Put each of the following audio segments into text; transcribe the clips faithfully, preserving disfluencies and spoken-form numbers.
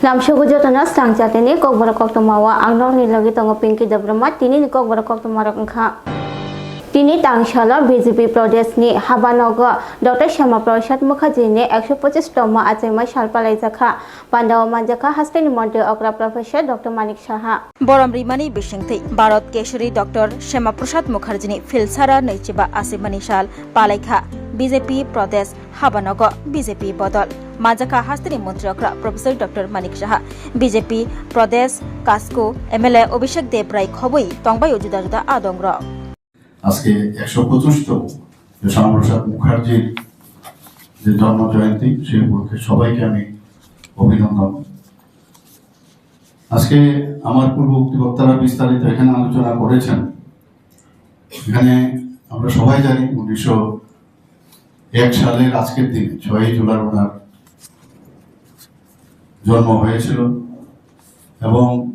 Lamsogo jotono swrang chatini kokborok koktwma o ang nokni logi tongo Pinky Debbarma. Tini ni kokborok koktwma rok wngkha. Tini tangsalo B J P Pradesh ni habanogo Doctor Shyama Prasad Mukherjee ni ekso pochis tongma achaima sal palaijakha. Pandao manjakha hasteni montri okra Professor Doctor Manik Saha. Borom rimani bisingtwi Bharat Keshari Doctor Shyama Prasad Mukherjee ni Philsara naichiba achaimani sal palaikha B J P Pradesh habanogo B J P bodol. Manjakha hasteni montri okra Professor Doctor Manik Saha, B J P Pradesh Kasku M L A Abhishek Debrai khobwi tongbaio juda juda adongrok. আজকে একশো পঁচিশতম যে শ্যামাপ্রসাদ মুখার্জির যে জন্ম জয়ন্তী, সেই উপলক্ষে সবাইকে আমি অভিনন্দন। আজকে আমার পূর্ববর্তী বক্তারা বিস্তারিত এখানে আলোচনা করেছেন। এখানে আমরা সবাই জানি উনিশশো এক সালের আজকের দিনে ছয়ই জুলাই ওনার জন্ম হয়েছিল এবং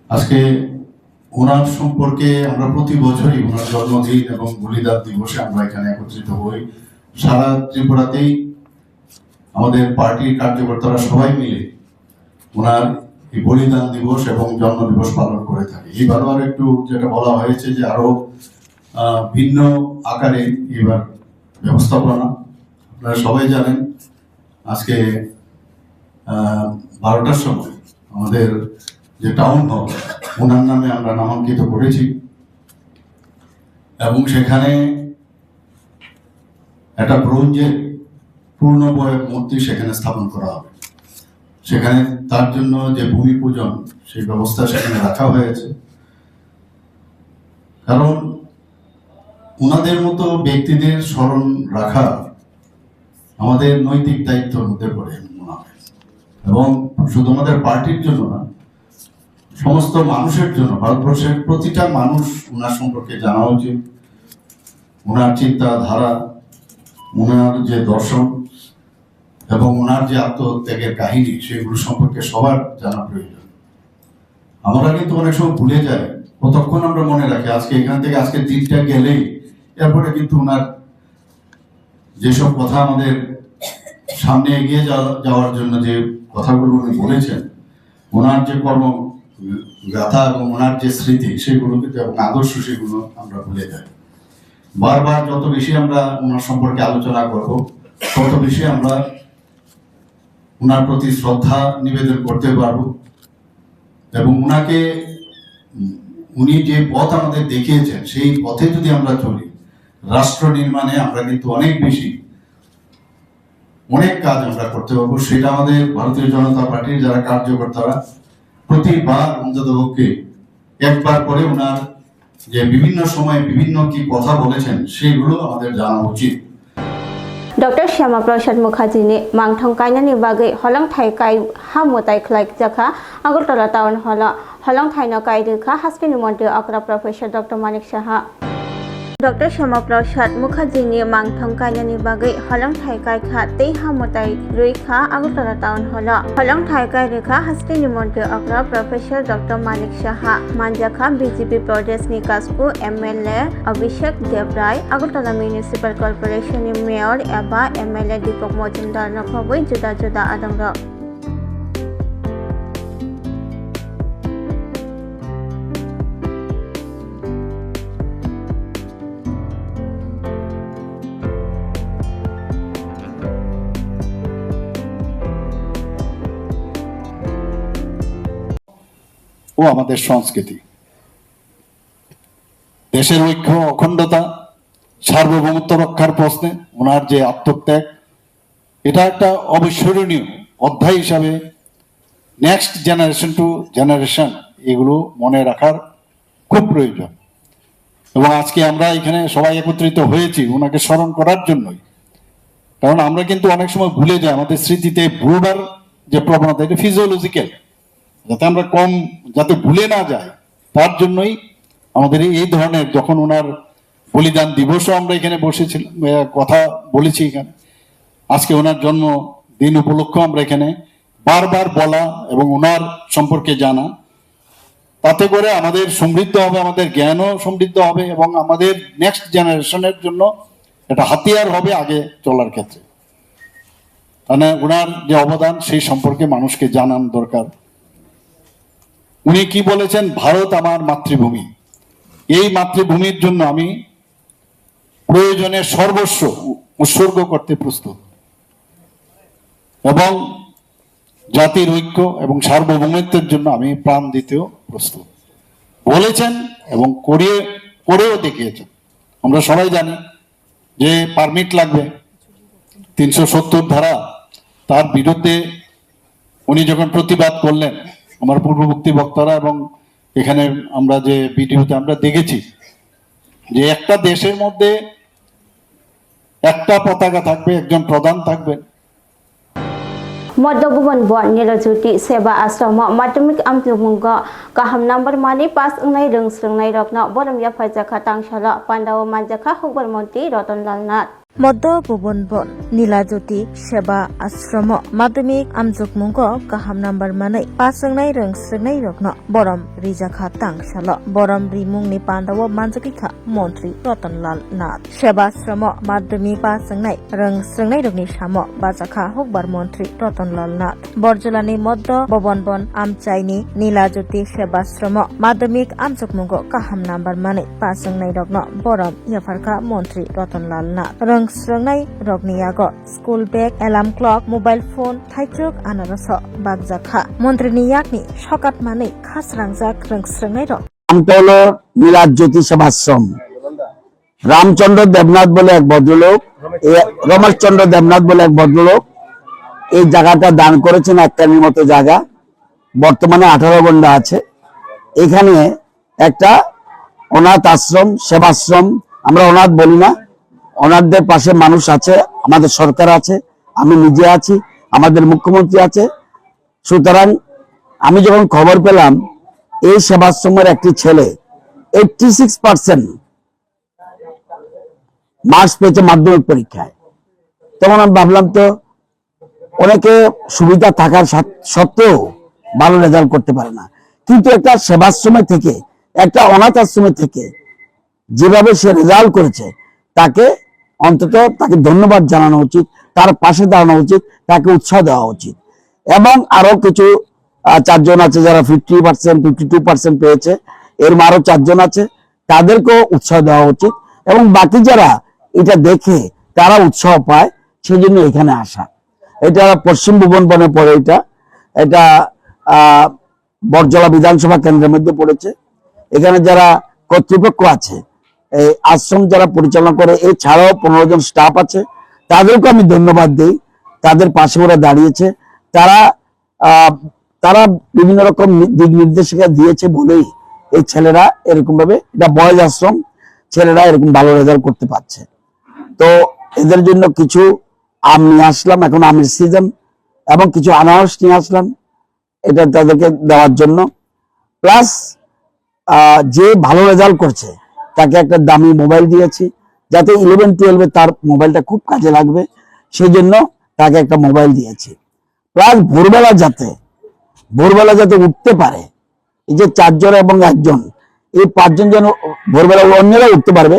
আজকে ওনার সম্পর্কে আমরা প্রতি বছরই ওনার জন্মদিন এবং বলিদান দিবসে আমরা এখানে একত্রিত হই। সারা ত্রিপুরাতেই আমাদের পার্টির কার্যকর্তারা সবাই মিলে ওনার এই বলিদান দিবস এবং জন্ম দিবস পালন করে থাকি। এবারও আর একটু যেটা বলা হয়েছে যে আরো আহ, ভিন্ন আকারে এবার ব্যবস্থাপনা। আপনারা সবাই জানেন আজকে আহ, বারোটার সময় আমাদের যে টাউন হল, ওনার নামে আমরা নামাঙ্কিত করেছি এবং সেখানে একটা ব্রোঞ্জের পূর্ণবয়ব মূর্তি সেখানে স্থাপন করা হবে। সেখানে তার জন্য যে ভূমি পূজন, সেই ব্যবস্থা সেখানে রাখা হয়েছে। কারণ ওনাদের মতো ব্যক্তিদের স্মরণ রাখা আমাদের নৈতিক দায়িত্বের মধ্যে পড়ে মনে হয়। এবং শুধু আমাদের পার্টির জন্য না, সমস্ত মানুষের জন্য, ভারতবর্ষের প্রতিটা মানুষ ওনার সম্পর্কে জানা উচিত। ওনার চিন্তাধারা, ওনার যে দর্শন এবং ওনার যে আত্মত্যাগের কাহিনী, সেগুলো সম্পর্কে সবার জানা প্রয়োজন। আমরা কিন্তু অনেক সময় ভুলে যাই, কতক্ষণ আমরা মনে রাখি, আজকে এখান থেকে আজকে দিনটা গেলেই এরপরে কিন্তু ওনার যেসব কথা আমাদের সামনে এগিয়ে যাওয়া- যাওয়ার জন্য যে কথাগুলো উনি বলেছেন, ওনার যে কর্ম গাথা এবং ওনার যে স্মৃতি, সেগুলো কিন্তু এবং আদর্শ, সেগুলো আমরা ভুলে যাই। বারবার যত বেশি আমরা ওনার সম্পর্কে আলোচনা করব, তত বেশি আমরা ওনার প্রতি শ্রদ্ধা নিবেদন করতে পারবো এবং ওনাকে, উম, উনি যে পথ আমাদের দেখিয়েছেন, সেই পথে যদি আমরা চলি, রাষ্ট্র নির্মাণে আমরা কিন্তু অনেক বেশি, অনেক কাজ আমরা করতে পারবো। সেটা আমাদের ভারতীয় জনতা পার্টির যারা কার্যকর্তারা প্রতিবার অন্ততপক্ষে একবার করে ওনার যে বিভিন্ন সময় বিভিন্ন কি কথা বলেছেন, সেগুলো আমাদের জানা উচিত। Doctor Shyama Prasad Mukherjee ni mangthong kainani bagwi holongthai kai ha mwtai khlaijakha Agartala Town Hall o. Holongthaino kai rwkha hasteni montri okra Professor Doctor Manik Saha. Doctor Shyama Prasad Mukherjee ni mangthong kainani bagwi holongthai kai kha tei ha mwtai rwi kha Agartala Town Hall o. Holongthai kai rwkha hasteni montri okra Professor Doctor Manik Saha, manjakha B J P Pradesh ni Kasku M L A Abhishek Debrai, Agartala Municipal Corporation ni Mayor eba M L A Deepak Majumdar no khobwi juda juda adongrok. ও আমাদের সংস্কৃতি। দেশের ঐক্য, অখণ্ডতা, সার্বভৌমত্ব রক্ষার প্রশ্নে ওনার যে আত্মত্যাগ, এটা একটা অবিস্মরণীয় অধ্যায় হিসাবে next generation to generation এগুলো মনে রাখার খুব প্রয়োজন। এবং আজকে আমরা এখানে সবাই একত্রিত হয়েছি ওনাকে স্মরণ করার জন্যই, কারণ আমরা কিন্তু অনেক সময় ভুলে যাই, আমাদের স্মৃতিতে ভুলবার যে প্রবণতা, এটা ফিজিওলজিক্যাল, যাতে আমরা কম, যাতে ভুলে না যায়, তার জন্যই আমাদের এই ধরনের, যখন ওনার বলিদান দিবসও আমরা এখানে বসেছিলাম, আহ, কথা বলেছি এখানে, আজকে ওনার জন্মদিন উপলক্ষে আমরা এখানে বারবার বলা এবং ওনার সম্পর্কে জানা, তাতে করে আমাদের সমৃদ্ধ হবে, আমাদের জ্ঞানও সমৃদ্ধ হবে এবং আমাদের নেক্সট জেনারেশনের জন্য এটা হাতিয়ার হবে আগে চলার ক্ষেত্রে। মানে ওনার যে অবদান সেই সম্পর্কে মানুষকে জানান দরকার। উনি কি বলেছেন, "ভারত আমার মাতৃভূমি, এই মাতৃভূমির জন্য আমি প্রয়োজনে সর্বস্ব উৎসর্গ করতে প্রস্তুত এবং জাতির ঐক্য এবং সার্বভৌমত্বের জন্য আমি প্রাণ দিতেও প্রস্তুত" বলেছেন এবং করিয়ে, করেও দেখিয়েছেন। আমরা সবাই জানি যে পারমিট লাগবে, তিনশো সত্তর ধারা, তার বিরুদ্ধে উনি যখন প্রতিবাদ করলেন, আমার পূর্ববর্তী বক্তারা এবং এখানে আমরা যে ভিডিওতে আমরা দেখেছি যে একটা দেশের মধ্যে একটা পতাকা থাকবে, একজন প্রধান থাকবেন। Moddo Bhuban Bon Nilajyoti Seba Ashram o Madhyamik Amchukmungo kaham number mani pass wngnai rwng swrwngnairokno borom yapharjakha tangsalo pandao manjakha hukbar montri Ratan Lal Nath. Moddo Bhuban Bon Nilajyoti Seba Ashram o Madhyamik Amchukmungo kaham number mani pass wngnai rwng swrwngnairokno borom rijakha tangsalo. Borom rimungni pandao manjakikha Montri Ratan Lal Nath. Seba Ashram o Madhyamik pass wngnai rwng swrwngnairokni samo bachakha hukbar Montri Ratan Lal Nath. Borjolani Moddo Bhuban Bon Amchaini Nilajyoti Seba Ashram o Madhyamik Amchukmungo kaham number mani pass wngnairokno borom yapharkha Montri Ratan Lal Nath. Rwng swrwngnairokni yago school bag, alarm clock, mobile phone, thaichuk, anaroso bakjakha. Montrini yakni sokat manwi khasrangjak rwng swrwngnairok. নামটা হলো নীলাজ্যোতি সেবাশ্রম। রামচন্দ্র দেবনাথ বলে এক ভদ্রলোক, এ, রমেশচন্দ্র দেবনাথ বলে এক ভদ্রলোক এই জায়গাটা দান করেছেন, একটানির মতো জায়গা, বর্তমানে আঠারো গন্ডা আছে। এখানে একটা অনাথ আশ্রম, সেবাশ্রম, আমরা অনাথ বলি না, অনাথদের পাশে মানুষ আছে, আমাদের সরকার আছে, আমি নিজে আছি, আমাদের মুখ্যমন্ত্রী আছে। সুতরাং আমি যখন খবর পেলাম এই সেবাশ্রমের একটি ছেলে এইটটি সিক্স পার্সেন্ট মার্কস পেয়েছে মাধ্যমিক পরীক্ষায়, তখন আমি ভাবলাম তো অনেকে সুবিধা থাকার সাত-, সত্ত্বেও ভালো রেজাল্ট করতে পারে না, কিন্তু একটা সেবাশ্রমে থেকে, একটা অনাথ আশ্রমে থেকে যেভাবে সে রেজাল্ট করেছে, তাকে অন্তত তাকে ধন্যবাদ জানানো উচিত, তার পাশে দাঁড়ানো উচিত, তাকে উৎসাহ দেওয়া উচিত। এবং আরো কিছু আহ, চারজন আছে যারা fifty percent, fifty two percent পেয়েছে, এর আরো চারজন আছে, তাদেরকেও উৎসাহ দেওয়া উচিত। এবং বাকি যারা এটা দেখে তারা উৎসাহ পায়, সেই জন্য এখানে আসা। এটা পশ্চিম ভুবন বনে পড়ে, এটা এটা আহ, বরজলা বিধানসভা কেন্দ্রের মধ্যে পড়েছে। এখানে যারা কর্তৃপক্ষ আছে, এই আশ্রম যারা পরিচালনা করে, এছাড়াও পনেরো জন স্টাফ আছে, তাদেরকে আমি ধন্যবাদ দিই, তাদের পাশে ওরা দাঁড়িয়েছে। তারা আহ, তারা বিভিন্ন রকম নি- দিক নির্দেশিকা দিয়েছে বলেই এই ছেলেরা এরকম ভাবে, এটা বয়েজ আশ্রম, ছেলেরা এরকম ভালো রেজাল্ট করতে পারছে। তো এদের জন্য কিছু আম নিয়ে আসলাম, এখন আমের সিজন, এবং কিছু আনারস নিয়ে আসলাম, এটা তাদেরকে দেওয়ার জন্য। প্লাস যে ভালো রেজাল্ট করছে, তাকে একটা দামি মোবাইল দিয়েছি, যাতে ইলেভেন টুয়েলভে তার মোবাইলটা খুব কাজে লাগবে, সেই জন্য তাকে একটা মোবাইল দিয়েছি। প্লাস ভোরবেলা যাতে, ভোরবেলা যাতে উঠতে পারে, এই যে চারজন এবং একজন, এই পাঁচজন যেন ভোরবেলা অন্যরা উঠতে পারবে।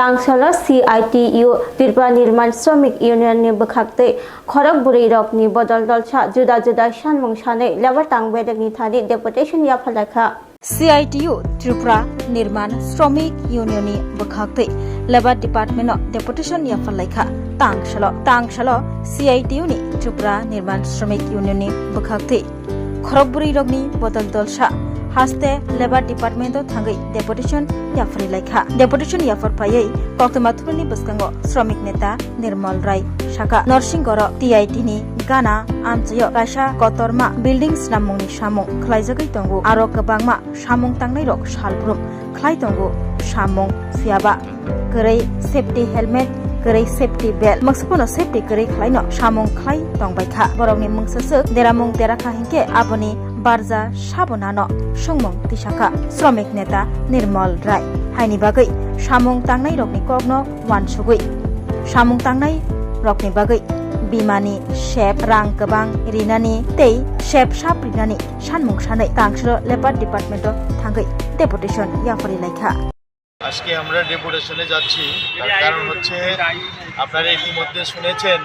Tangsalo C I T U Tripura Nirman Shramik Union ni bwkhaktwi khorok bwrwi rokni bodol dolsa juda juda sanmung sanwi labour tang bedekni thani deputation yapharlaikha. C I T U Tripura Nirman Shramik Union ni bwkhaktwi Labour Department o deputation yapharlaikha. Tangsalo, tangsalo C I T U ni Tripura Nirman Shramik Union ni bwkhaktwi khorok bwrwi rokni bodol dolsa haste Labour Department o thangwi deputation yapharlaikha. Deputation yaphar phaiwi koktwma thumnani bwskango Shramik Neta Nirmal Rai saka, Norsingoro T I T ni gana amchaio kaisa kotorma building snamungni samung khlaijagwi tongo. Aro kwbangma samung tangnairok salbrum khlai tongo. Samung phiyaba kwrwi safety helmet, kwrwi safety belt, mwksuphano safety kwrwi khlaino samung khlai tongbaikha. Borokni mungsaswk deramung derakha hinkhe aboni barja sabonano songmung tisakha Shramik Neta Nirmal Rai. Haini bagwi samung tangnairokni kokno uansugwi samung tangnai rokni bagwi bimani sep rang kwbang rinani tei sep sap rinani sanmung sanwi tangsalo Labour Department o thangwi deputation yapharwi laikha. আজকে আমরা ডেপুটেশনে যাচ্ছি, তার কারণ হচ্ছে আপনারা ইতিমধ্যে শুনেছেন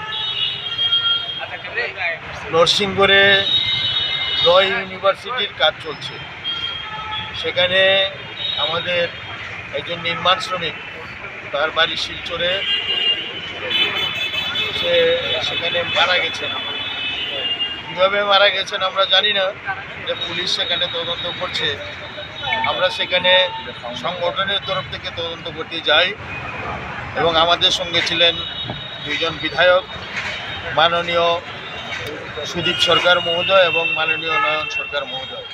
নরসিংগড়ে র ইউনিভার্সিটির কাজ চলছে, সেখানে আমাদের একজন নির্মাণ শ্রমিক, তার বাড়ি শিলচরে, সে সেখানে মারা গেছেন। কীভাবে মারা গেছেন আমরা জানি না, যে পুলিশ সেখানে তদন্ত করছে। আমরা সেখানে সংগঠনের তরফ থেকে তদন্ত করতে যাই এবং আমাদের সঙ্গে ছিলেন দুইজন বিধায়ক, মাননীয় সুদীপ সরকার মহোদয় এবং মাননীয় নয়ন সরকার মহোদয়।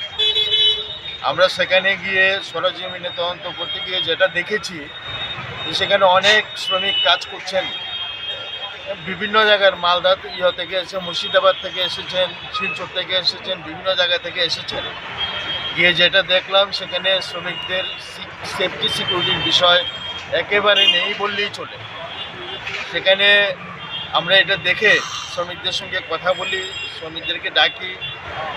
আমরা সেখানে গিয়ে সরজমিনে তদন্ত করতে গিয়ে যেটা দেখেছি, যে সেখানে অনেক শ্রমিক কাজ করছেন, বিভিন্ন জায়গার, মালদা ইয়ে থেকে এসে, মুর্শিদাবাদ থেকে এসেছেন, শিলচর থেকে এসেছেন, বিভিন্ন জায়গা থেকে এসেছেন। গিয়ে যেটা দেখলাম, সেখানে শ্রমিকদের সি-, সেফটি সিকিউরিটির বিষয় একেবারে নেই বললেই চলে। সেখানে আমরা এটা দেখে শ্রমিকদের সঙ্গে কথা বলি, শ্রমিকদেরকে ডাকি।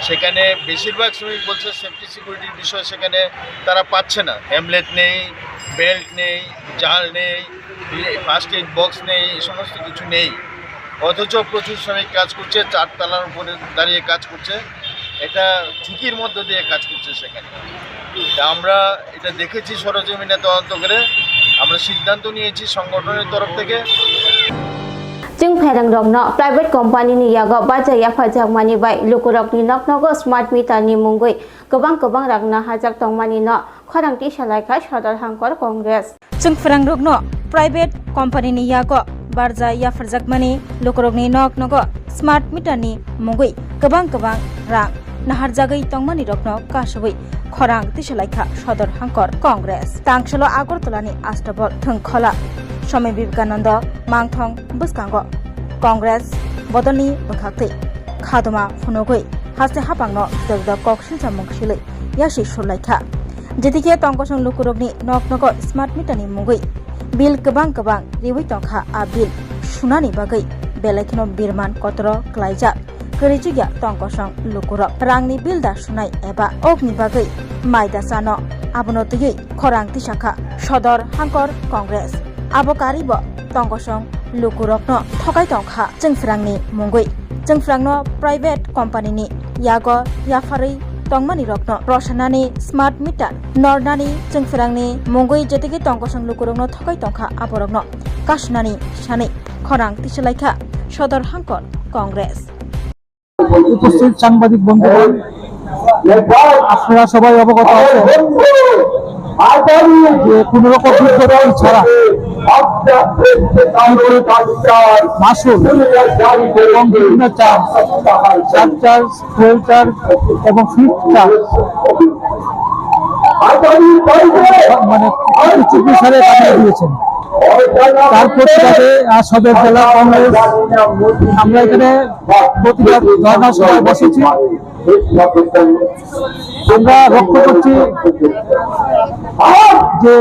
সেখানে বেশিরভাগ শ্রমিক বলছে সেফটি সিকিউরিটির বিষয় সেখানে তারা পাচ্ছে না, হেলমেট নেই, বেল্ট নেই, জাল নেই, ফার্স্ট এইড বক্স নেই, এই সমস্ত কিছু নেই। অথচ প্রচুর শ্রমিক কাজ করছে, চারতলার উপরে দাঁড়িয়ে কাজ করছে, এটা ঝুঁকির মধ্য দিয়ে কাজ করছে সেখানে। তা আমরা এটা দেখেছি সরজমিনে তদন্ত করে, আমরা সিদ্ধান্ত নিয়েছি সংগঠনের তরফ থেকে। Chwng pherang rokno private company ni yago baja yapharjakmani bai lukurokni noknogo smart meter ni mungwi kwbang kwbang rang nahajak tongmani no khorang tisa laikha Sodor Hangkor Congress. Chwng pherangrokno private company ni yago barja yapharjakmani lukurokni nok nogo smart meter ni mungwi kwbang kwbang rang naharjagwi tongmani rokno kasubwi khorang tisalaikha Sodor Hangkor Congress. Tangsalo Agartala ni Astabol Thwngkhola Swami Vivekananda mangthong bwskango Congress bodolni bwkhaktwi khadoma phunugwi haste hapangno twrwk kok silchamung silwi yasi surlaikha. Jedikhe tongkosong lukurokni nok nogo smart meter ni mungwi bill kwbang kwbang riwi tongkha, a bill sunani bagwi belai kheno birman kotoro klaijak kwrwi chukya tongkosong lukurok. Rangni bill da sunai eba okni bagwi mai da chano, abono twiwi khorang tisakha Sodor Hangkor Congress. Abo karibo tongkosong lukurokno thokai tongkha Chwngphrangni mungwi. Chwngphrangno private company ni yago yapharwi tongmani rokno rosanani smart meter nornani Chwngphrangni mungwi jetigi tongkosong lukurokno thokai tongkha aborokno kasunani sanwi khorang tisalaikha Sodor Hangkor Congress. উপস্থিত সাংবাদিক বন্ধুগণ, আপনারা সবাই অবগত আছেন যে কোনো রকম বিজ্ঞপ্তি ছাড়া বিদ্যুৎ মাশুল এবং বিভিন্ন চার্জ, সারচার্জ, ফুয়েল চার্জ এবং ফিজ চার্জ মানে চব্বিশ সালে বাড়িয়ে দিয়েছেন। তার প্রতিবাদে আজ সদর জেলা কংগ্রেস আমরা এখানে প্রতিবাদ ধর্ণা সভায় বসেছি। আমরা লক্ষ্য করছি যে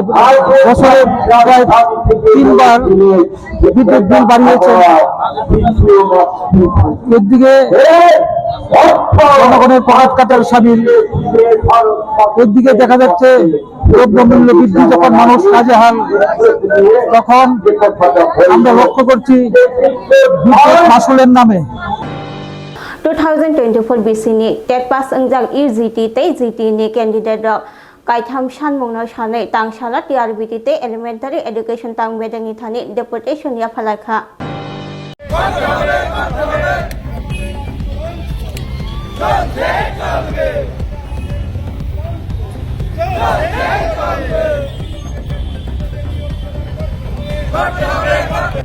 বছরে প্রায় তিনবার বিদ্যুৎ বিল বাড়িয়েছে। একদিকে জনগণের পকেট কাটার সামিল, একদিকে দেখা যাচ্ছে দ্রব্যমূল্য বৃদ্ধি, যখন মানুষ নাজেহাল, তখন আমরা লক্ষ্য করছি বিদ্যুৎ মাশুলের নামে। Two thousand twenty-four bisini TET pass wngjak U G T tei G T ni candidate rok kaitham sanmungno sanwi tangsala T R B T tei elementary education tang bedekni thani deputation yaphalaikha.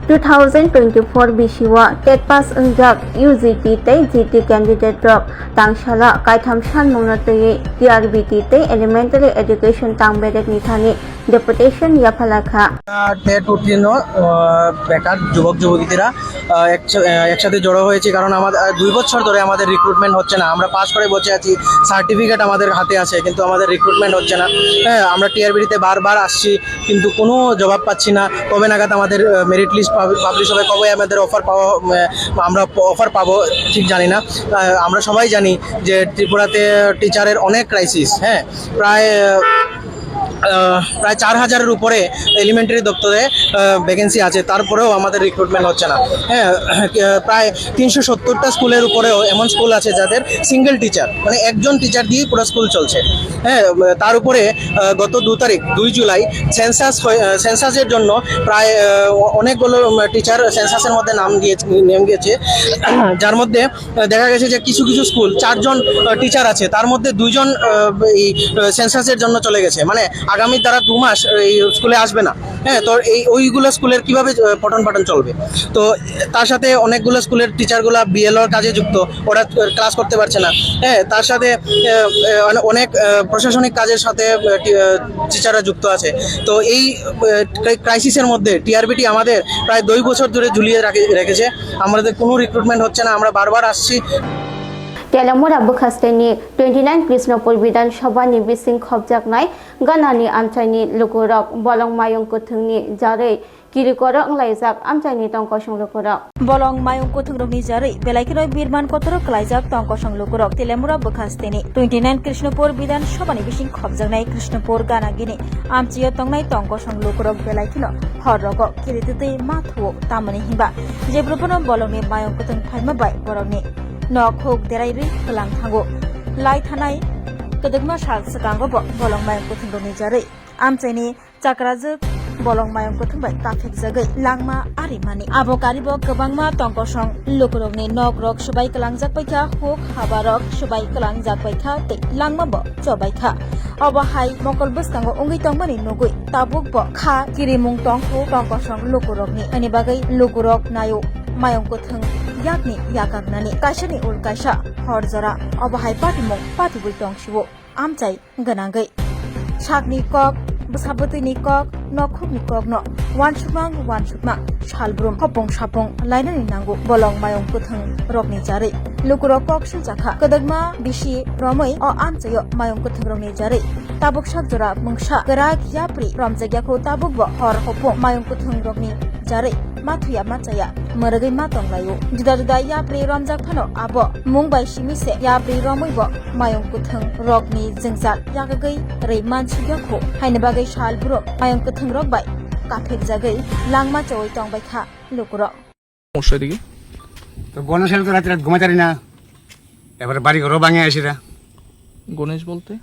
Two thousand twenty-four bisio TET pass wngjak U G T tei G T candidate rok tangsala kaitham sanmungno twiwi T R B T tei elementary education tang bedekni thani deputation yaphalakha. TET উত্তীর্ণ, আহ, বেকার যুবক যুবতীরা, আহ, এক-, আহ, একসাথে জড়ো হয়েছি, কারণ আমাদের, আহ, দুই বছর ধরে আমাদের রিক্রুটমেন্ট হচ্ছে না। আমরা পাস করে বসে আছি, সার্টিফিকেট আমাদের হাতে আছে, কিন্তু আমাদের রিক্রুটমেন্ট হচ্ছে না। হ্যাঁ, আমরা টিআরবিটিতে বারবার আসছি, কিন্তু কোনো জবাব পাচ্ছি না। কবে নাগাদ আমাদের, আহ, মেরিট লিস্ট পাব-, পাবলিশ হবে, কবে আমাদের অফার পাওয়া, আহ, আমরা প-, অফার পাবো, ঠিক জানি না। আহ, আমরা সবাই জানি যে ত্রিপুরাতে টিচারের অনেক ক্রাইসিস, হ্যাঁ, প্রায়, আহ, আহ, প্রায় চার হাজারের উপরে এলিমেন্টারি দপ্তরে ভ্যাকেন্সি আছে, তারপরেও আমাদের রিক্রুটমেন্ট হচ্ছে না। হ্যাঁ, আহ, প্রায় তিনশো সত্তরটা স্কুলের উপরেও এমন স্কুল আছে যাদের সিঙ্গেল টিচার, মানে একজন টিচার দিয়েই পুরো স্কুল চলছে। হ্যাঁ, তার উপরে আহ, গত দু তারিখ, দুই জুলাই, সেন্সাস সেন্সাসের জন্য প্রায় আহ, অনেকগুলো টিচার সেন্সাসের মধ্যে নাম দিয়ে নেম গেছে, যার মধ্যে আহ, দেখা গেছে যে কিছু কিছু স্কুল চারজন টিচার আছে, তার মধ্যে দুইজন আহ, এই সেন্সাসের জন্য চলে গেছে, মানে আগামী তারা দু মাস এই স্কুলে আসবে না। হ্যাঁ, তো এই ওইগুলো স্কুলের কিভাবে আহ, পঠন পাঠন চলবে? তো তার সাথে অনেকগুলো স্কুলের টিচারগুলা বিএলওর কাজে যুক্ত, ওরা ক্লাস করতে পারছে না। হ্যাঁ, তার সাথে আহ, আহ, অনে- অনেক আহ, প্রশাসনিক কাজের সাথে আহ, টি- আহ, টিচাররা যুক্ত আছে। তো এই আহ, ক্রাই- ক্রাইসিসের মধ্যে টিআরবিটি আমাদের প্রায় দুই বছর ধরে ঝুলিয়ে রাখে- রেখেছে। আমাদের কোনো রিক্রুটমেন্ট হচ্ছে না, আমরা বারবার আসছি। Telemura bwkhasteni twenty nine Krishnapur Bidhan Sabha ni bising khopjaknai ganani amchaini lukurok bolong mayung kwthwngni jarwi kirikoro wnglaijak amchaini tongkosong lukurok. Bolong mayung kwthwngrokni jarwi belai kheno birman kotoro kwlaijak tongkosong lukurok Telemura bwkhasteni twenty nine Krishnapur Bidhan Sabha ni bising khopjaknai Krishnapur ganagini amchaio tongnai tongkosong lukurok belai kheno hor rogo kirititwi ma thuo, tamoni hinba jephru bono bolongni mayung kwthwng phaima bai borokni nok huk derai rwi kwlang thango. Lai thanai kwdwkma sal swkango bo bolong mayung kwthwngrokni jarwi amchaini chakrajwk bolong mayung kwthwng bai kaphikjagwi langma arimani. Abo karibo kwbangma tongkosong lukurokni nokrok swbai kwlangjak paikha, huk habarok swbai kwlangjak paikha tei langma bo chobaikha. Obo hai mokol bwskango wngwi tongmani nugwi tabuk bo kha kirimung tongkhu tongkosong lukurokni. Ani bagwi lukurok naio mayung kwthwng yakni yakaknani kaisani ul kaisa hor jora. Obo hai patimung patibwi tongsiwo amchai gwnangwi. Sakni kok, bwsa bwtwini kok, nokhukni kokno uansukmang uansukmang salbrum hopung sapung lainani nango bolong mayung kwthwng rokni jarwi. Lukurok kok siljakha kwdwkma bisi romwi o amchaio mayung kwthwng rokni jarwi. Tabuk sak jora mungsa kwrak yapri romjakya kho, tabuk bo hor hopung mayung kwthwng rokni jarwi ma thuya ma chaya mwrwgwi ma tonglaio. Juda juda yapri romjak phano abo mung bai simi se yapri romwi bo mayung kwthwng rokni jwngjal yakagwi rwi mansukya kho. Haini bagwi sal brum mayung kwthwng rok bai kaphikjagwi langma chowui tongbai kha lukurok. সমস্যা এদিকে? তো গণেশ তো রাতে রাত ঘুমাতে পারি না, এবারে বাড়ি ঘরও ভাঙে আসিরা। গণেশ বলতে?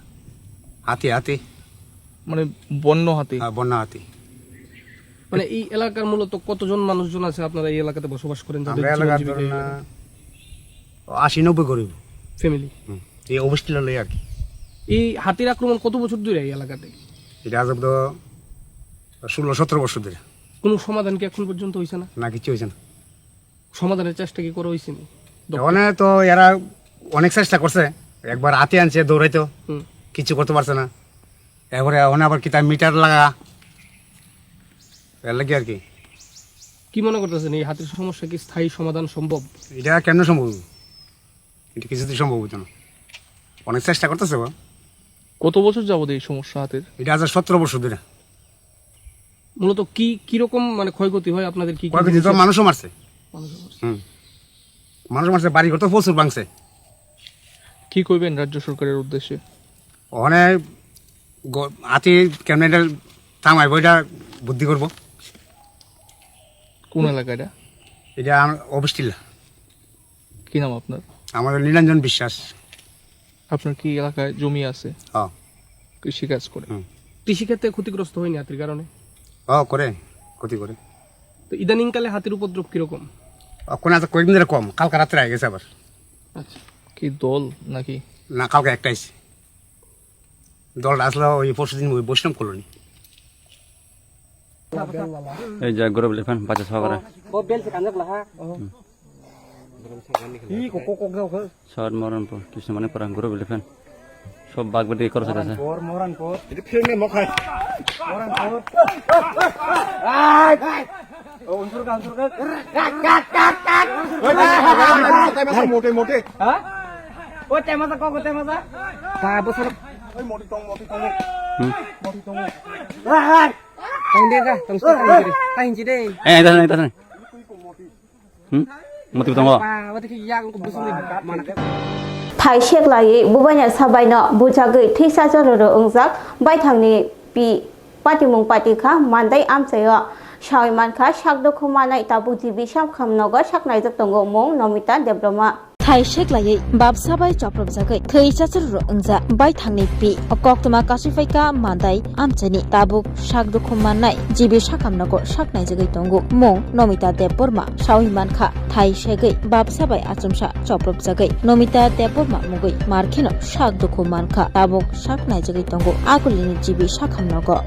হাতি, হাতি। মানে বন্য হাতি? হ্যাঁ, বন্য হাতি। মানে এই এলাকার মূলত কতজন মানুষজন আছে আপনারা এই এলাকাতে বসবাস করেন, যাদের আমরা জীবন এলাকার জীবিকা ধরো এই না, এলাকা? আশি নব্বই গরিব। ফ্যামিলি? হুম। এই অবস্থা লই আর কি। এই হাতির আক্রমণ কত বছর ধরে এই এলাকাতে? এটা আজ তো ষোলো সতেরো বছর ধরে। কোনো সমাধান কি এখন পর্যন্ত হয়েছে না? না, কিছু হয়েছে না। সমাধানের চেষ্টা কি করা হয়েছে নি? ওখানে তো এরা অনেক চেষ্টা করছে, একবার হাতি আনছে দৌড়াইতো, হুম। কিছু করতে পারছে না। এরপরে ওখানে আবার কিতা মিটার লাগা, এর লাগি আর কি। কি মনে করতেছেন, এই হাতির সমস্যা কি স্থায়ী সমাধান সম্ভব? এটা কেমনে সম্ভব? এটা কিছুতেই সম্ভব হইতো না। অনেক চেষ্টা করতেছে বা। কত বছর যাবত এই সমস্যা হাতির? এটা আজ সতেরো বছর ধরে। মূলত কি, কি রকম মানে ক্ষয়ক্ষতি হয় আপনাদের? কি কি ক্ষয়ক্ষতি তো জিনিসের? মানুষও মারছে। মানুষও মারছে। হুম। মানুষ মারছে, বাড়ি ঘর তো প্রচুর ভাঙছে। কি কইবেন রাজ্য সরকারের উদ্দেশ্যে? ওখানে গ-, হাতি কেমনে এটা থামাইবো, এটা বুদ্ধি করবো। কোন এলাকা এটা? এটা আমার অফিস টিলা। কি নাম আপনার? আমার নীলাঞ্জন বিশ্বাস। আপনার কি এলাকায় জমি আছে? হ্যাঁ। কৃষি কাজ করে? হুম। কৃষিক্ষেত্রে ক্ষতিগ্রস্ত হয়নি হাতির কারণে? হ্যাঁ, করে, ক্ষতি করে। তো ইদানিংকালে হাতির উপদ্রব কিরকম? এখন আজ কয়েকদিন ধরে কম, কালকে রাত্রে আগে গেছে আবার। আচ্ছা। কি দল নাকি? না, কালকে একটা আইছে। দলটা আসলে ওই পরশু দিন ওই বৈষ্ণব কলোনি। এই যে গরু বিলি ফ্যান, বাচ্চা সহকারে। Short Moranpur, Krishna Manipur, group eleven. Sob bag badi khorok sar asa. Moranpur, Moranpur. Itu film ni mokhai. Moranpur. Ai! Oh, unsur ka, unsur ka. Oi, tai masa mote, mote. Ha? Oh, tai masa kok, tai masa. Ta bosor. Oi, mote tong, mote tong. Hmm. Mote tong. Ai! Tang de ka, tong sa, tang de. Tang ji de. Eh, dah sana, dah sana. Hmm? Mati butang o. Thaisek laiwi bubaini sabaino bujagwi thwisa jororo wngjak baithangni P. Patimung pati kha, Mandai amchaio sawi mankha, sak dukhu manai tabuk G B sakhamnogo sak naijak tongo mung Nomita Debbarma. Thai seklaiwi babsa bai chopropjagwi thwi chachururu wngjak baithangni P. Koktwma kasui phaikha Mandai amchaini tabuk sak dukhu mannai G B sakhamnogo sak naijagwi tongo mung Nomita Debbarma sawi mankha. Thai segwi babsa bai achomsa chopropjagwi Nomita Debbarma mungwi markheno sak dukhu mankha, tabuk sak naijagwi tongo akulini G B sakhamnogo.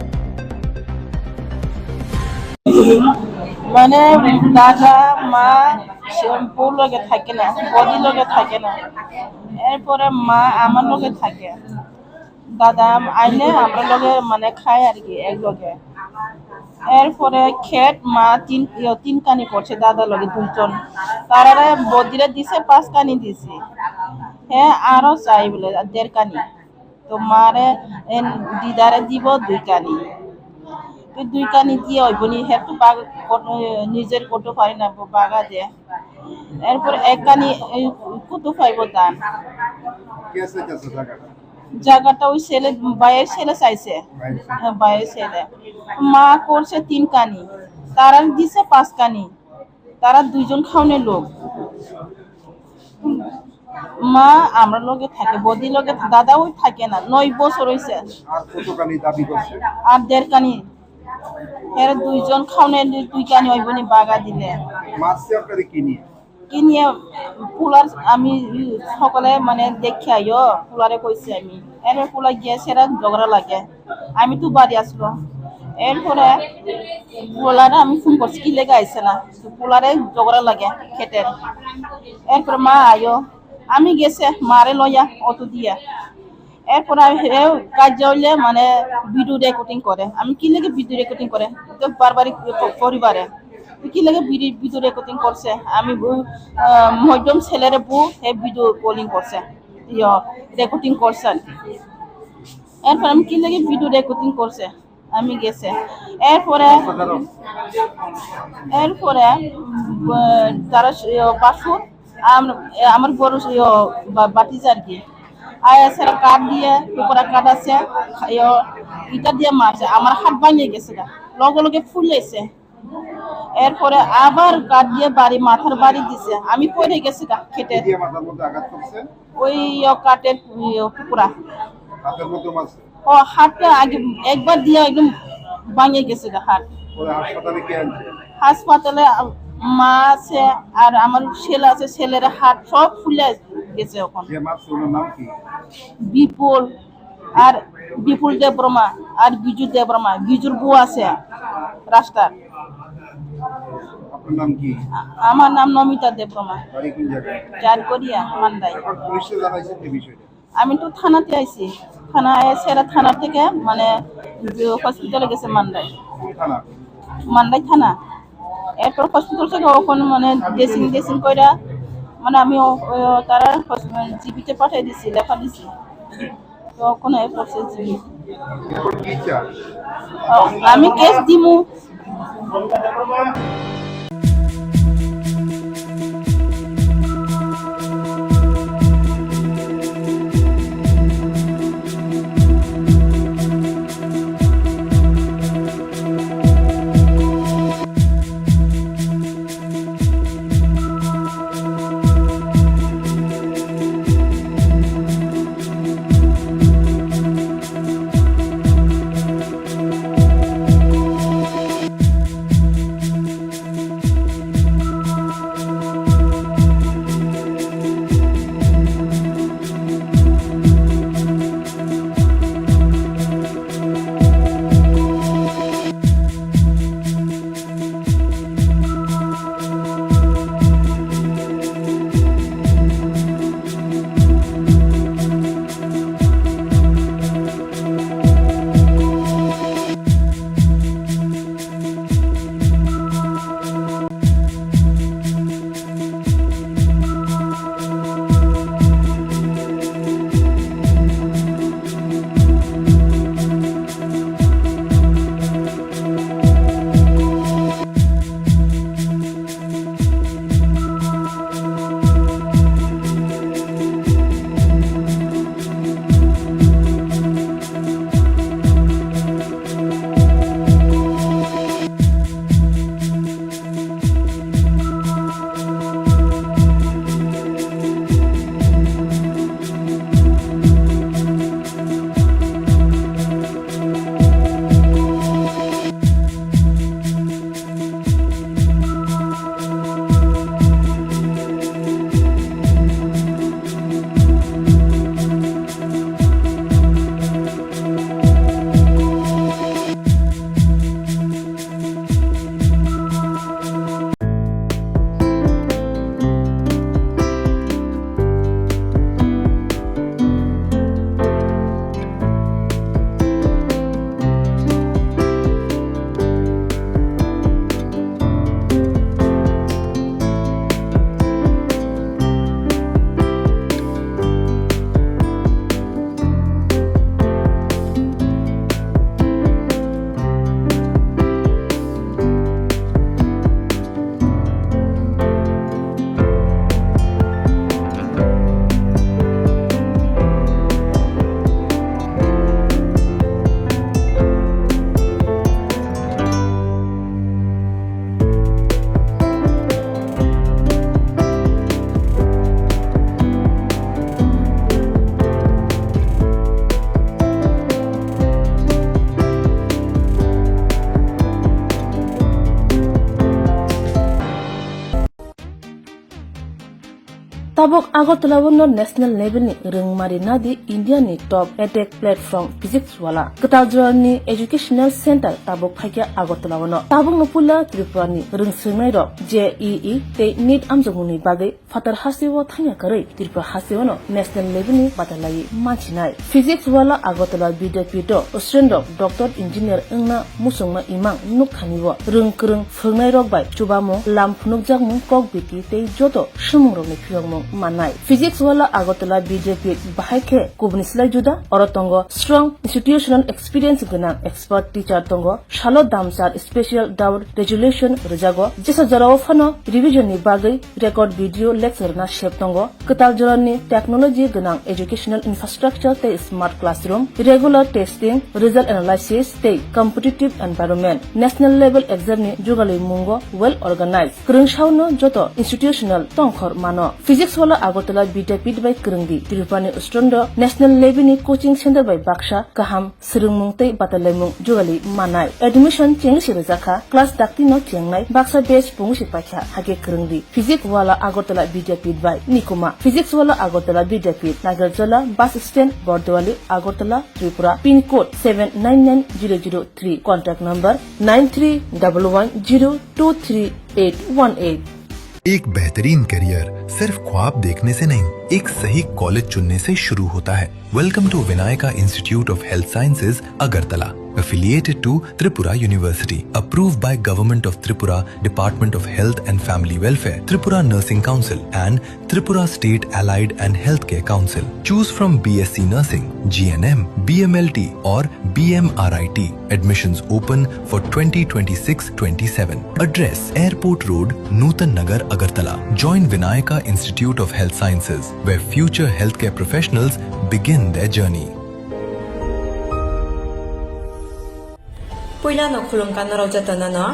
মানে দাদা, মা, সে বউ লগে থাকে না, বদি লগে থাকে না। এরপরে মা আমার লগে থাকে। দাদা আইলে আমরা লগে মানে খাই আর কি এক লগে। এরপরে খেত মা তিন, ইয়ো, তিন কানি করছে দাদা লগে দুইজন। তারারে বদিরে দিছে পাঁচ কানি দিছে। হ্যাঁ, আরো চাই বলে দেড় কানি। তো মারে এন দিদারে দিব দুই কানি। তো দুই কানি দিয়ে ওই বনি হে তো বাগ-, কত-, নিজের কত পারি না, বাগা দে। এরপর এক কানি এই কত পাইব ধান। কে চাইতেছে জায়গাটা? জায়গাটা ওই ছেলে, ভাইয়ের ছেলে চাইছে। ভাইয়ের ছেলে। হ্যাঁ, ভাইয়ের ছেলে। মা করছে তিন কানি, তারা দিছে পাঁচ কানি। তারা দুইজন খাওনের লোক। মা আমরা লগে থাকে, বদি লগে, দাদাও থাকে না, নয় বছর হইছে। আর কত কানি দাবি করছে? আর দেড় কানি। এরা দুইজন খাওনের দুই কানি ওই বনি বাগা দিলে। মারছে আপনারে কি নিয়ে? কি নিয়ে? পুলার আমি সকালে মানে দেখে আইও, পুলারে কইছি আমি। এর পুলা গিয়েছে, এরা ঝগড়া লাগে। আমি তো বাড়ি আসলো। এরপরে পুলারে আমি ফোন করছি, কি লেগে আইছে না? তো পুলারে ঝগড়া লাগে খেতের। এরপরে মা আইও, আমি গেছে মারে লইয়া অটো দিয়া। এরপরে আমি হে কাজ হইলে মানে ভিডিও রেকর্ডিং করে। আমি কি লেগে ভিডিও রেকর্ডিং করে? তো বারবারই প-, পরিবারে। তো কি লেগে ভিডি-, ভিডিও রেকর্ডিং করছে? আমি বউ, আহ, মধ্যম ছেলেরে বউ, হে ভিডিও কলিং করছে। ইয়ো, রেকর্ডিং করছে আর কি। এরপর আমি কি লেগে ভিডিও রেকর্ডিং করছে? আমি গেছে। এরপরে, এরপরে, উম, তারা স-, ইয়ো, বাসু, আম-, এ, আমার বড় স-, ইয়ো, বা-, বাতিজা আর কি। আয়া সেরা কাঠ দিয়ে, টুকরা কাঠ আছে, ইয়ো, ইটা দিয়ে মারছে। আমার হাত ভাঙে গেছে গা। লগে লগে ফুলেছে। এরপরে আবার কাঠ দিয়ে বাড়ি, মাথার বাড়ি দিছে। আমি পড়ে গেছি গা, খেতে। কি দিয়ে মাথার মধ্যে আঘাত করছে? ওই ইয়ো কাঠের ইয়ো টুকরা। হাতের মধ্যে মারছে? ও, হাতটা আগে একবার দিয়ে একদম ভাঙে গেছে গা হাত। পরে হাসপাতালে কে আনছে? হাসপাতালে, আ, মা আছে আর আমার ছেলে আছে, ছেলের হাত সব ফুলে গেছে ওখানে। যে মারছে ওনার নাম কি? বিপুল। আর বিপুল দেববর্মা আর বিজু দেববর্মা, বিজুর বউ আছে রাস্তার। আপনার নাম কি? আ-, আমার নাম নমিতা দেববর্মা। বাড়ি কোন জায়গায়? চারকোরিয়া, মান্দাই। এখন পুলিশে জানাইছেন এই বিষয়টা? আমি তো থানাতে আইছি, থানা এসে এরা থানা থেকে মানে যে হসপিটালে গেছে মান্দাই। কোন থানা? মান্দাই থানা। এরপর হসপিটাল থেকে ওখানে মানে ড্রেসিং ড্রেসিং কইরা মানে আমি ও-, ও-, তারা হস-, মানে জিবিতে পাঠিয়ে দিছি, লেখা দিছি। তো ওখানে পড়ছে জিবি। এখন কি চান? ও, আমি কেস দিমু। Tabuk Agartala o no national level ni rwngmari nadi India ni top edtech platform Physics Wala. Kwtal jora ni educational center tabuk phaikha Agartala o no. Tabuk no puila Tripura ni rwngswngnai rok J E E tei NEET amjokmung ni bagwi phatar hasteo thangya kwrwi Tripura hasteo no national level ni batalai manchinai. Physics Wala Agartala Vidyapith o student rok doctor engineer wngna muchungma imang nukthani o rwng kwrwng phwrwngnai rok bai chubamung, lam phunukjakmung, kok biti tei joto swmung rokni phiyokmung mannai. Physics Wala Agartala Vidyapith bahai khe kubuni slai juda, oro tongo strong institutional experience gwnang expert teacher tongo, salo damchar special doubt resolution rwjago, jesa jorao phano revision ni bagwi record video lecture na sep tongo, kwtal jorani technology gwnang educational infrastructure tei smart classroom, regular testing, result analysis tei competitive environment, national level exam ni jugalwi mungo well organized. Kwrwngsao no joto institutional tongkhor mano. Physics Wala Agartala Vidyapith bai kwrwngdi, Tripura ni student rok national level ni coaching center bai baksa kaham swrwngmung tei batalaimung jugali manai. Admission chengsi rwjakha, class dakti no chengnai, baksa batch pungsi paikha, hake kwrwngdi. Physics Wala Agartala Vidyapith bai nikuma. Physics Wala Agartala Vidyapith, Nagarjala, bus stand, Bordowali, Agartala, Tripura, pin code seven nine nine zero zero three, contact number nine three double one zero two three eight one eight. एक बेहतरीन करियर सिर्फ ख्वाब देखने से नहीं, एक सही कॉलेज चुनने से शुरू होता है। Welcome to Vinayaka Institute of Health Sciences, Agartala, affiliated to Tripura University, approved by Government of Tripura, Department of Health and Family Welfare, Tripura Nursing Council and Tripura State Allied and Healthcare Council. Choose from B S C Nursing, G N M, B M L T or B M R I T. Admissions open for twenty twenty-six twenty-seven. Address: Airport Road, Nutan Nagar, Agartala. Join Vinayaka Institute of Health Sciences, where future healthcare professionals begin their journey. Puila no khulumkha norok jotono no.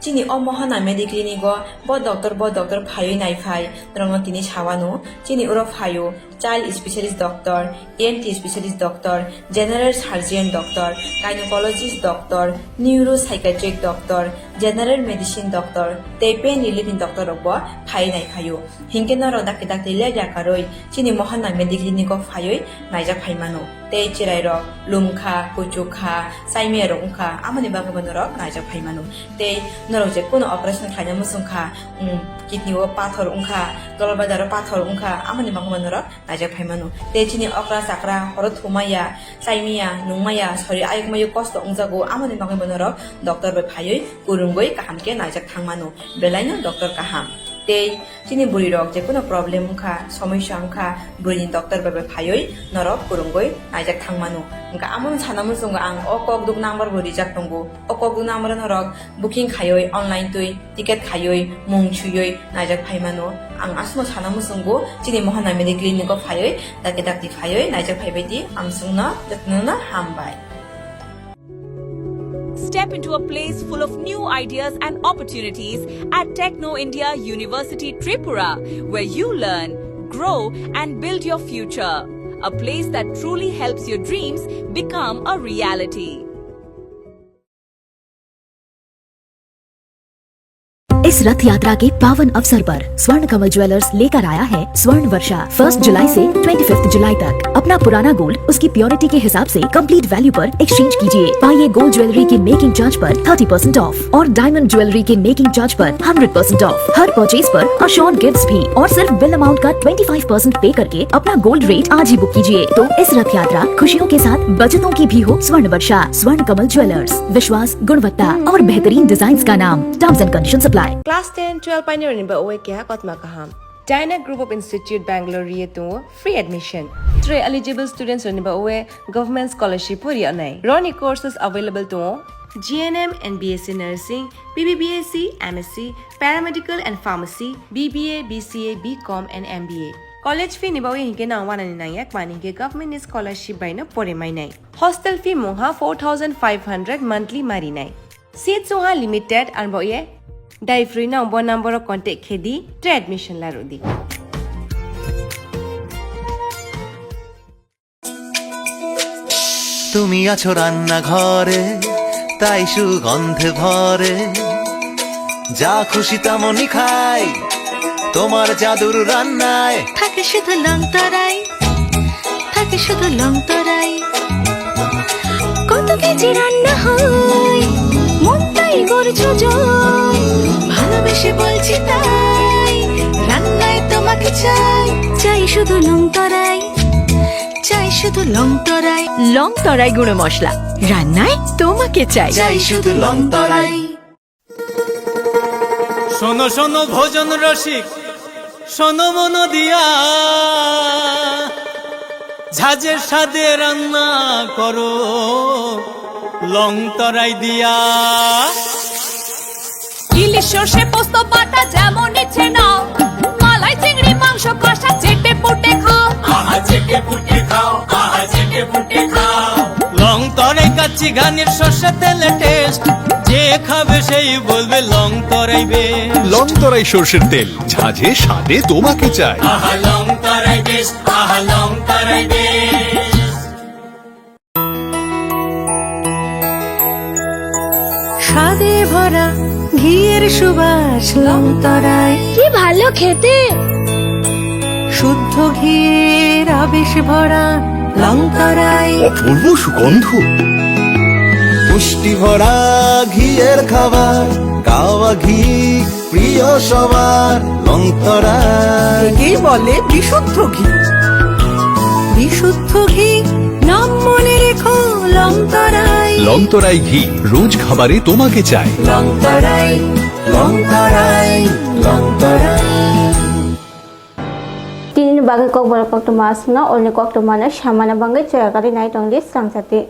Chini o Mohana Mediclinic o bo doctor, bo doctor phaiwi naiphai, norokno tini sawano. Chini oro phaio child specialist doctor, E N T specialist doctor, general surgeon doctor, gynecologist doctor, neuropsychiatric doctor, general medicine doctor, tei pain relief ni doctor rok bo phaiwi naiphaio. Hinkhe norok dakti dakti ler yakarwi chini Mohana Mediclinic o phaiwi naijak phaimano. Tei chwrairok lumkha, kuchukha, saimiyarok wngkha, amoni bagwibo norok naijak phaimano. Tei norok je kuno operation khlaina muchungkha, um, kidney o pathor wngkha, dolbadaro pathor wngkha, amoni bagwibo norok naijak phaimano. Tei chini okra chakra horo thumaya, saimiya, nungmaya, sori ayukmayo kosto wngjago, amoni bagwibo norok doctor bai phaiwi kwrwngwi kaham khe naijak thangmano. Belaino doctor kaham. Tei chini bwrwi rok je kuno problem wngkha, somosya wngkha, bwrwini doctor bai bai phaiwi norok kwrwngwi naijak thangmano. Wngkha amono sana muchungo ang o kokduk number bo rijak tongo. O kokduk number o norok booking khaiwi online twi ticket khaiwi mung suiwi naijak phaimano. Ang aswkno sana muchungo chini Mohana Mediclinic o phaiwi dakti dakti phaiwi naijak phaibaidi, ang chwngno jotono hambai. Step into a place full of new ideas and opportunities at Techno India University Tripura, where you learn, grow, and build your future. A place that truly helps your dreams become a reality. इस रथ यात्रा के पावन अवसर पर स्वर्ण कमल ज्वेलर्स लेकर आया है स्वर्ण वर्षा। फर्स्ट जुलाई से ट्वेंटी फिफ्थ जुलाई तक अपना पुराना गोल्ड उसकी प्योरिटी के हिसाब से कंप्लीट वैल्यू पर एक्सचेंज कीजिए। पाइए गोल्ड ज्वेलरी के मेकिंग चार्ज पर थर्टी परसेंट ऑफ और डायमंड ज्वेलरी के मेकिंग चार्ज पर हंड्रेड परसेंट ऑफ। हर परचेज पर अश्योर्ड गिफ्ट्स भी और सिर्फ बिल अमाउंट का ट्वेंटी फाइव परसेंट पे करके अपना गोल्ड रेट आज ही बुक कीजिए। तो इस रथ यात्रा खुशियों के साथ बचतों की भी हो। स्वर्ण वर्षा, स्वर्ण कमल ज्वेलर्स, विश्वास, गुणवत्ता और बेहतरीन डिजाइन्स का नाम। Terms and conditions apply. Class ten, twelve painirokni bagwi keha kotma kaham. Dyna Group of Institute Bangalore ri tongo free admission. Tei eligible students rokni bagwi government scholarship bo rwnai. Roni courses available tongo G N M and B S C Nursing, B B B S C, M S C, Paramedical and Pharmacy, B B A, B C A, B Com and M B A. College fee ni bagwi hinkhe nang wanani nangya, mani hinkhe government ni scholarship bai no pore mainai. Hostel fee mungha four thousand five hundred monthly marinai. Seats wngha limited, arbo ye dai free no bo number o contact khe di, tei admission la rw di. তুমি আছো রান্নাঘরে, তাই সুগন্ধে ভরে, যা খুশি তেমনই খাই। তোমার জাদুর রান্নায় থাকে শুধু লং তরাই, থাকে শুধু লং তরাই। কত কেজি রান্না হয়, মনটাই করছো জয়। ভালোবেসে বলছি তাই, রান্নায় তোমাকে চাই, চাই শুধু লং তরাই, চাই শুধু লং তরাই। লং তরাই গুঁড়ো মশলা, রান্নায় তোমাকে চাই। চাই শুধু লং তরাই। শোনো শোনো ভোজন রসিক, শোনো মন দিয়া, ঝাঁঝের স্বাদে রান্না করো লং তরাই দিয়া। ইলিশ সর্ষে পোস্ত বাটা যেমন ইচ্ছে নাও, মালাই চিংড়ি মাংস কষা চেটে পুটে খাও। আহা চেটে পুটে খাও, আহা চেটে পুটে খাও। লং তরাই কাচ্চি ঘানির সর্ষে তেলে টেস্ট, যে খাবে সেই বলবে লং তরাই বেস্ট। লং তরাই সর্ষের তেল, ঝাঁঝে স্বাদে তোমাকে চাই। আহা লং তরাই বেস্ট, আহা লং তরাই বেস্ট। স্বাদে ভরা ঘিয়ের সুবাস লং তরাই। কি ভালো খেতে। শুদ্ধ ঘিয়ের আবেশ ভরা লং তরাই। অপূর্ব সুগন্ধ। পুষ্টি ভরা ঘিয়ের খাবার, গাওয়া ঘি প্রিয় সবার। লং তরাই। একেই বলে বিশুদ্ধ ঘি। বিশুদ্ধ ঘি, নাম মনে রেখো লং তরাই। লং তরাই ঘি, রোজ খাবারে তোমাকে চাই। লং তরাই, লং তরাই, লং তরাই। Tini bagwi kokborok koktwma aswkno, olni koktwmano samana bagwi chaya kari nai tongdi swrang chati.